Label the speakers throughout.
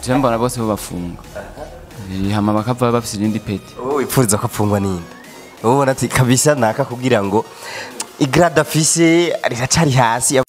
Speaker 1: Je mbona bose bafunga. Hama bakava bafise irindi peti.
Speaker 2: Wowe wipfuriza ko apfungwa ninde? Wowe ubona ati kabisa naka kugira ngo igrade afise riracari hasi.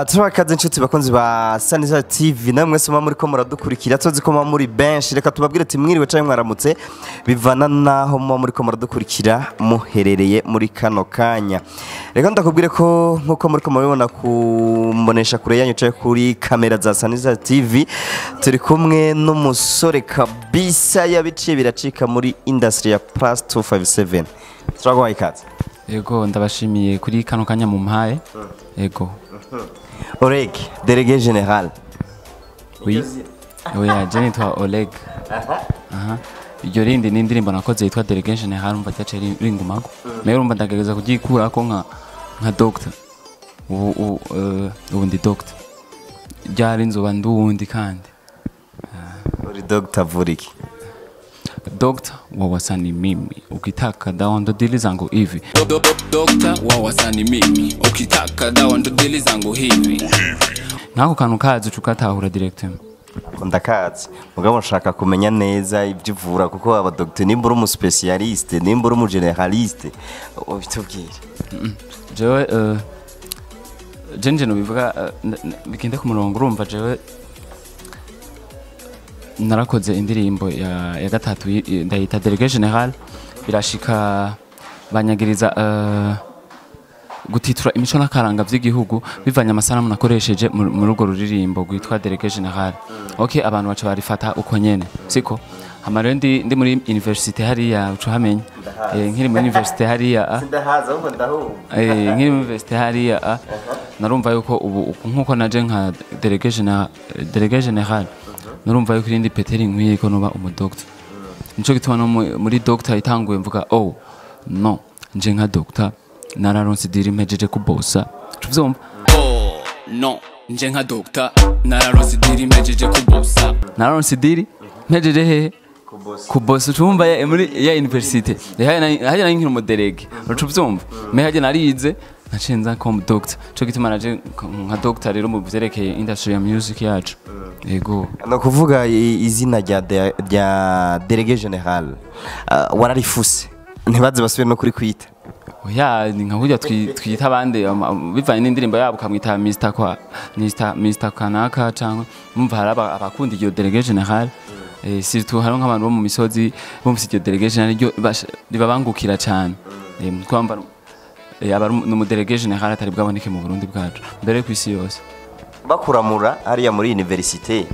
Speaker 2: Turakaze inshuti bakunzi ba Sanisa TV, namwe mwese muba muriko muradukurikira, tuzi ko muba muri benshi. Reka tubabwire ati mwiriwe canke mwaramutse, bivana naho muba muriko muradukurikira muherereye muri kano kanya. Reka ndakubwire ko nkuko muriko murabibona kumbonesha kure yanyu canke kuri kamera za Sanisa TV, turi kumwe n'umusore kabisa yabiciye biracika muri industry ya Plus 257. Turaguhaye ikaze.
Speaker 1: Yego, ndabashimiye kuri kano kanya mumpaye. Yego.
Speaker 2: Oleg, délégué général.
Speaker 1: Oui. Oya, je nitwa Oleg. Aha. Iryo rindi ni indirimbo nakoze yitwa Délégué Général, umva ryaciye ringumako. Nayo urumva ndagerageza kuryikurako nka doctor. Ubu ndi doctor. Ryari nzoba ndi uwundi kandi.
Speaker 2: Uri doctor vuriki?
Speaker 1: Doctor wa wasani mimi, ukitaka dawa ndo dili zangu hivi.
Speaker 3: Doctor wa wasani mimi, ukitaka dawa ndo dili zangu hivi.
Speaker 1: Nkako kantu kazi ucukatahura directement.
Speaker 2: Ndakazi mugabo nshaka kumenya neza ibyo uvura, kuko aba doctor nimba uri umu specialiste, nimba uri umu generaliste, ubitubwire.
Speaker 1: Jewe jenje no bivuga bigende ku murongo. Urumva jewe narakoze indirimbo ya gatatu ndayita Délégué Général, birashika banyagiriza gutitura imico n'akaranga vy'igihugu bivanye amasanamu nakoresheje muri urwo ruririmbo rwitwa Délégué Général. Okay, abantu baca barifata uko nyene, siko? Hama rero ndi muri université hariya, uca uhamenya. Nkiri muri université hariya,
Speaker 2: Sindahaza ahubwo ndahumva.
Speaker 1: Nkiri muri université hariya, narumva yuko ubu nkuko naje nka Délégué Général, narumva yuko irindi peteri nkwiye ko noba umu doctor. Nico gituma no muri doctor itanguye mvuga oh no, nje nka doctor nararonse diri mpejeje kubosa. Tuvyumva?
Speaker 3: Oh no, nje nka doctor nararonse diri mpejeje kubosa.
Speaker 1: Nararonse diri mpejeje hehe? Kubosa. Ucumva muri ya université. Haya nari nkiri umuderege. Ucuvyumva? Me hajya narize naciye nza comme doctor. Ico gituma naje nka doctor rero mu vyerekeye industry ya music yacu. Yego.
Speaker 2: No kuvuga izina rya Délégué Général, wararifuse ntibaze basubire no kuri kwita.
Speaker 1: Oya, ni nka kurya twita abandi bivanye n'indirimbo yabo, ukamwita Mr kwa Mr Kanaka, cyangwa mumva hari abakunda iryo Délégué Général. Surtout hari nk'abantu bo mu misozi bumvise iryo Délégué Général ryo ribabangukira cyane. Twumva aba n'umu Délégué Général atari bwaboneke mu Burundi bwacu mbere ku isi yose.
Speaker 2: Bakuramura hariya muri université,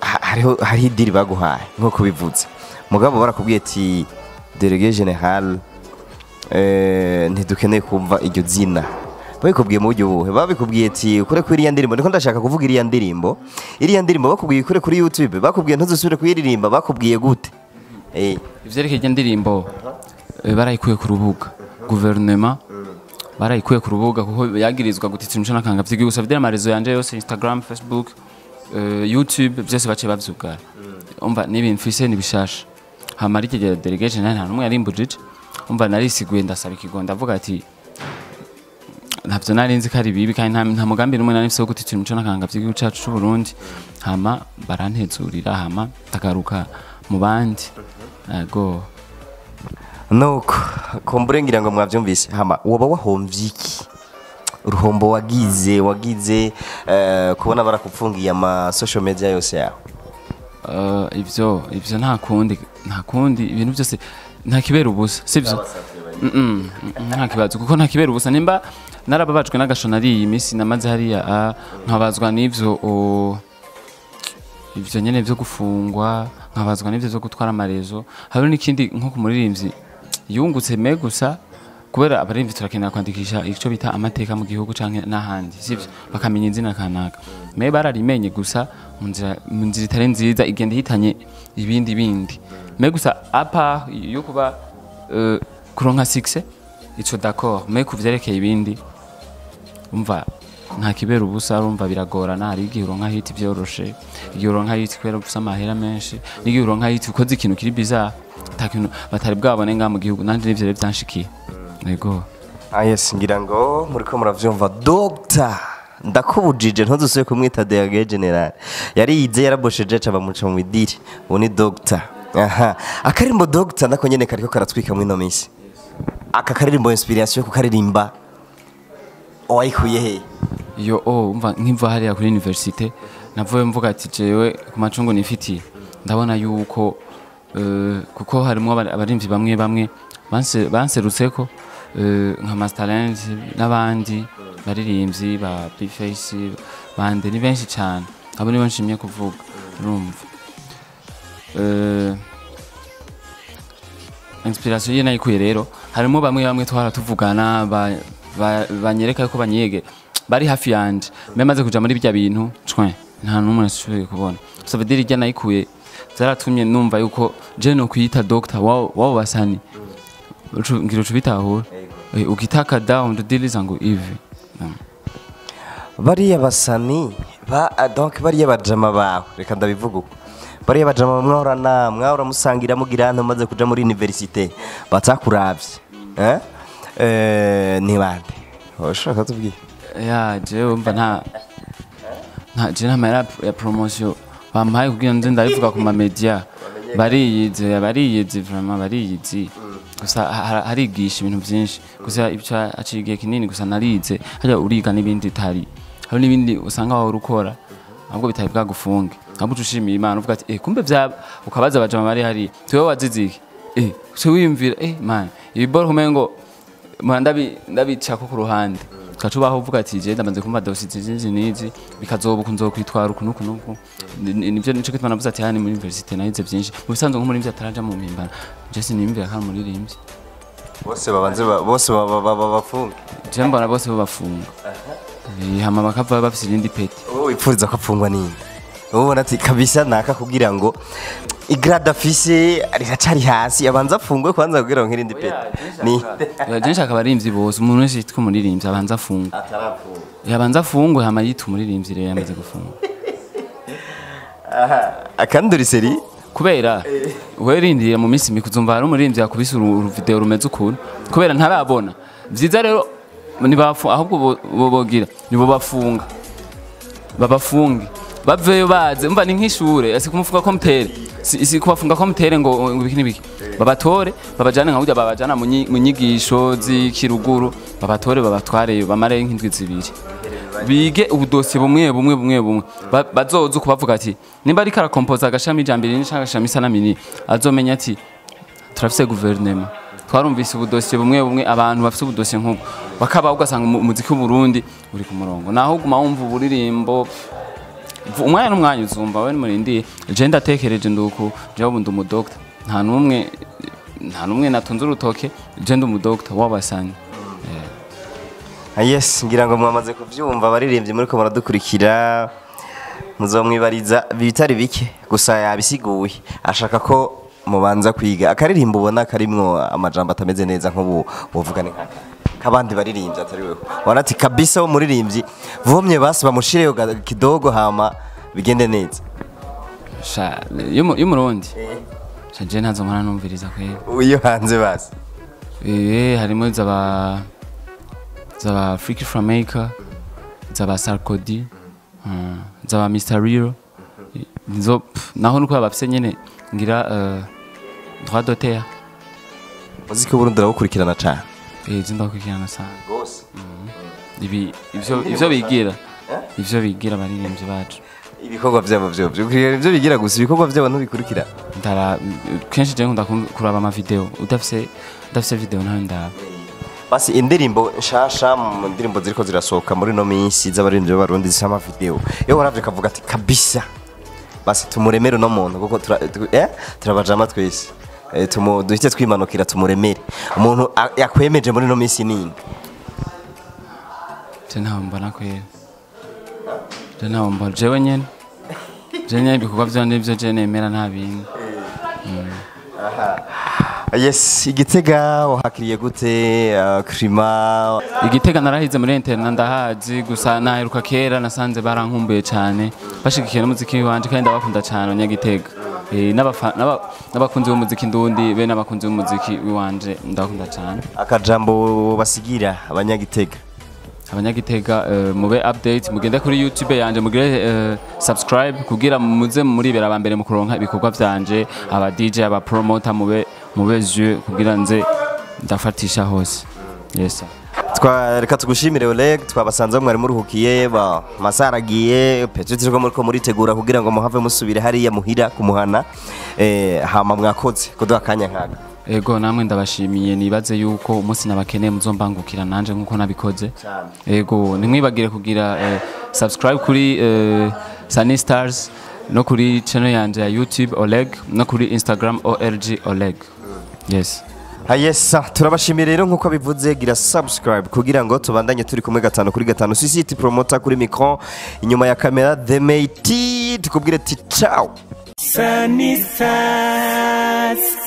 Speaker 2: hariho idiri baguhaye nkuko bivuze, mugabo barakubwiye ati Délégué Général ntidukeneye kumva iryo zina. Babikubwiye mu buryo buhe? Babikubwiye ati ukore kuri iriya ndirimbo, ndiko ndashaka kuvuga iriya ndirimbo. Iriya ndirimbo bakubwiye ukore kuri YouTube, bakubwiye ntuzusubire kuyiririmba, bakubwiye gute?
Speaker 1: Ivyerekeye irya ndirimbo, barayikuye ku rubuga. Guverinoma barayikuye ku rubuga kuko yagirizwa gutitira imico n'akanga vy'igihugu. Gusa vidéo amarezo yanje yose, Instagram, Facebook, YouTube, byose baciye bavyugara. Umva n'ibintu mfise ni bishasha. Hama ariko iryo Délégué Général nta n'umwe yarimbujije. Umva narisiguye ndasaba ikigo, ndavuga ati ntavyo nari nzi ko ari bibi, kandi nta mugambi n'umwe nari mfise wo gutitira imico n'akanga vy'igihugu cacu c'u Burundi. Hama barantezurira, hama ndagaruka mu bandi. Yego.
Speaker 2: Nuko kumbure ngira ngo mwavyumvise. Hama woba wahomvye iki? Uruhombo wagize kubona barakupfungiye ama social media yose yawe.
Speaker 1: Ivyo nta kundi ibintu byose nta kibera ubusa, sivyo? Nta kibazo kuko nta kibera ubusa. Nimba narababajwe n'agasho nari iyi minsi namaze hariya, nkabazwa n'ivyo ivyo nyene vyo gufungwa, nkabazwa n'ivyo vyo gutwara amarezo. Hari n'ikindi nko ku muririmbyi yungutse me gusa Kubera abarimvyi turakenera kwandikisha ico bita amateka mu gihugu canke n'ahandi, sivyo? Bakamenya izina kanaka, mais bararimenye gusa mu nzira itari nziza, igenda ihitanye ibindi bindi. Mais gusa à part yo kuba kuronka succès, ico d'accord, mais kuvyerekeye ibindi, umva, nta kibera ubusa. Urumva biragorana. Hari igihe uronka hit vyoroshe, igihe uronka hit kubera ufise amahera menshi, n'igihe uronka hit ukoze ikintu kiri bizarre, ata kintu batari bwabone ngaha mu gihugu. Nanje nivyo rero vyanshikiye, yego.
Speaker 2: Ah yes, ngira ngo muriko muravyumva. Doctor, ndakubujije, ntuzusubire kumwita délégué général. Yarize, yarabosheje, aca bamuca mu idiri, ubu ni doctor. Aha akarimbo Doctor nako nyene kariko karatwika muri ino minsi. Aka karirimbo, inspiration yo kukaririmba wayikuye he?
Speaker 1: Iyo oh, umva, nkiva hariya kuri université navuye mvuga ati jewe ku macungu nifitiye ndabona yuko kuko harimo abarimvyi bamwe bamwe banserutseko, nka Masterland n'abandi baririmbyi ba Bface bande, ni benshi cyane, abo nibo nshimye kuvuga. Urumva, inspiration ye nayikuye rero harimo bamwe bamwe twara tuvugana, banyereka yuko banyege bari hafi yanje, mbe maze kuja muri bya bintu cwe nta n'umwe nashoboye kubona. Ça veut dire irya nayikuye vyaratumye numva yuko je no kwiyita doctor wao wao basani. Ngira ucu bitahura. Ukitaka down dili zangu hivi. Naam.
Speaker 2: Bariya basani ba ah, donc bariya bajama bawe, reka ndabivuga uko, bariya bajama mwahorana, mwahora musangira, mugira hano, maze kuja muri université batakuravye, eh eh ni bande ushaka tubwire?
Speaker 1: Ya, jewe umva, nta je nta mahera ya promotion bampaye kugira nze ndabivuga ku ma media. Bariyizi, bariyizi, vraiment bariyizi. Gusa harigisha ibintu byinshi, gusa ibyo aciye igihe kinini. Gusa narize hajya uriga n'ibindi utari, hari n'ibindi usanga wahora ukora ahubwo bitari bwagufunge, ahubwo uca ushimira Imana uvuga ati eh kumbe vyaba, ukabaza abajama bari hariya tuwe wazize iki, uca wiyumvira man ibi boro kumengo mpora ndabicako ku ruhande, ugaca ubaho uvuga ati je ndamaze kumva dossier izi n'izi, bikazoba uku, nzokwitwara uku n'uku n'uku. Nivyo nico gituma navuze ati hani muri université nahize vyinshi. Mu bisanzwe nk'umuririmbyi ataraja mu mpimbano, je siniyumvira ko ari umuririmbyi.
Speaker 2: Bose babanze bose bafunge?
Speaker 1: Je mbona bose babafunga. Hama bakava bafise irindi peti.
Speaker 2: Wowe wipfuriza ko apfungwa ninde? Wowe ubona ati kabisa naka, kugira ngo i grade afise riracari hasi, abanza afungwe kwanza kugira ngo nk'irindi peti ni?
Speaker 1: Je nshaka abaririmbyi bose, umuntu wese yitwa umuririmbyi abanza afungwe.
Speaker 2: Atarafungwa?
Speaker 1: Yabanza afungwe, hama yitwa umuririmbyi rero yamaze gufungwa.
Speaker 2: Akandi seri?
Speaker 1: Kubera werindiriye mu minsi mike uzumva hari umuririmbyi yakubise uruvideo rumeze ukuntu, kubera ntarabona vyiza rero nibafu, ahubwo bogira nibo bafunga, babafunge baveyo baze. Umva, ni nk'ishure, si kumufunga ko mutere, si kubafunga ko mutere ngo ibiki n'ibiki, babatore babajane nka burya babajana mu nyigisho z'ikiruguru, babatore babatwareyo bamareyo nk'indwi 2 bige ubudosiye bumwe bumwe bumwe bumwe. Bazoza kubavuga ati nimba ariko arakompoza agashami ijambo rinini canke agashami isanamini, azomenya ati turafise guverinema, twarumvise ubudosiye bumwe bumwe, abantu bafise ubudosiye nk'ubwo bakabaho, ugasanga umuziki w'Uburundi uri ku murongo. Naho uguma wumva uburirimbo umwanya n'umwanya uzumva we murindiye. Je ndatekereje nduku, jewe ubu ndi umudokita, nta n'umwe natunze urutoke, je ndi umudokita w'abasanyi.
Speaker 2: Ah, yes, ngira ngo mwamaze kuvyumva abaririmbyi muriko muradukurikira, muzomwibariza bitari bike, gusa yabisiguye, ashaka ko mubanza kwiga. Akaririmbo ubona karimwo amajambo atameze neza nk'ubu wovuga ni nkaka kabandi baririmbyi atari wewe, ubona ati kabisa wo muririmbyi vomye basi bamushireyo kidogo hama bigende neza?
Speaker 1: Sha y'umurundi sha je ntazo mpora numviriza kweli.
Speaker 2: Iyo hanze basi?
Speaker 1: Harimo zaba Freaky Flamenca, zaba Sarkodie, zaba Mr. Riro. Nizo naho nuko bafise nyene ngira droit d'auteur.
Speaker 2: Muziki w'Uburundi urawukurikirana cane?
Speaker 1: Je ndakurikirana sana.
Speaker 2: Gose?
Speaker 1: Ibi ivyo bigira abaririmbyi bacu.
Speaker 2: Ibikorwa vyabo vyo ivyo bigira gusa, ibikorwa vyabo ntubikurikira?
Speaker 1: Ndara kenshi je nkunda kuraba ama video, udafise video nawe ndaba.
Speaker 2: Basi indirimbo nshasha mu ndirimbo ziriko zirasohoka muri no minsi z'abaririmbyi b'Abarundi zifise amavideo, iyo waravye ukavuga ati kabisa basi tumuremere uno muntu kuko turabajama twese. Duhite twimanukira tumuremere. Umuntu yakwemeje muri no minsi nini?
Speaker 1: Je ntawe mbona kwera, je ntawe mbona, jewe nyene, je nyene ibikorwa vyanje nivyo je nemera, nta bindi.
Speaker 2: Yes, Igitega wahakiriye gute, climat?
Speaker 1: Igitega narahize muri internat, ndahazi, gusa naheruka kera. Nasanze barankumbuye cyane, bashigikiye n'umuziki wanje, kandi ndabakunda cyane abanyagitega. N'abakunzi b'umuziki ndundi be n'abakunzi b'umuziki wanje, ndabakunda cyane.
Speaker 2: Akajambo basigira abanyagitega?
Speaker 1: Abanyagitega, mube update, mugende kuri YouTube yanje, mugire subscribe kugira muze muribera aba mbere mu kuronka ibikorwa vyanje. Aba DJ, aba promoter, mube yeux kugira nze ndafatisha hose. Yes sir.
Speaker 2: Reka tugushimire, Oleg. Twabasanze mwari muruhukiye ba masaha aragiye, peut-être ko muriko muritegura kugira ngo muhave musubire hariya muhira kumuhana. Hama mwakoze kuduha akanya nkaka.
Speaker 1: Ego, namwe ndabashimiye. Nibaze yuko umunsi nabakeneye muzombangukira nanje nkuko nabikoze.
Speaker 2: Cyane.
Speaker 1: Ego, ntimwibagire kugira subscribe kuri Sunny Stars no kuri channel yanje ya YouTube Oleg, no kuri Instagram OLG Oleg. Yes.
Speaker 2: Yes, turabashimiye rero. Nkuko bivuze, gira subscribe kugira ngo tubandanye turi kumwe gatanu kuri gatanu. CCT promoter kuri micro, inyuma ya kamera The Mate. Tukubwire ati ciao.
Speaker 4: Sunny Stars.